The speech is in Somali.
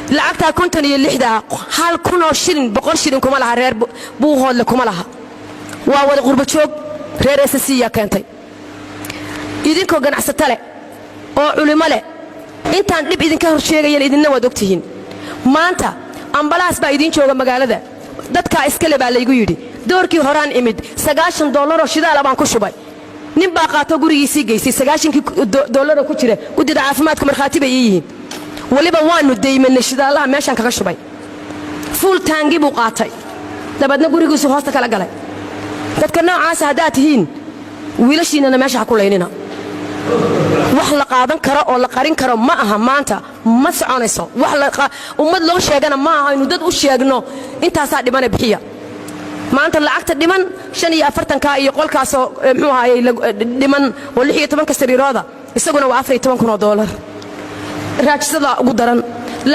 Lacagtaa 56-da ah, 1,000 oo shilin, 100 shilin kuma laha. Reer Buuhoodle kuma laha, waa wada qurba joog. Reer SSC yaa keentay. Idinkoo ganacsato leh oo culimo leh, intaan dhib idinka hor sheegayan idinna waad ogtihiin. Maanta ambalaas baa idiin jooga magaalada, dadkaa iskale baa laygu yidhi. Doorkii horaan imid, $90 oo shidaala baan ku shubay. Nin baa qaato, gurigiisii geystay 90-kii dollaroo ku jira. Guddida caafimaadku markhaati bay ii yihiin. Weliba waannu daymanay shidaalaha meeshaan kaga shubay. Full tank-i buu qaatay, dabeedna gurigiisu hoosta kala galay. Dadka noocaasa haddaad tihiin, wiilashiinnana meesha ha ku laynina. Wax la qaadan karo oo la qarin karo ma aha. Maanta ma soconayso. Wax ummad loo sheegana ma aha. Aynu dad u sheegno intaasaa dhimane bixiya. Maanta lacagta dhiman, 45-ka iyo qolkaasoo, muxuu ahaayey, dhiman oo 16-ka sariirooda, isaguna waa $14,000. Raajisada ugu daran.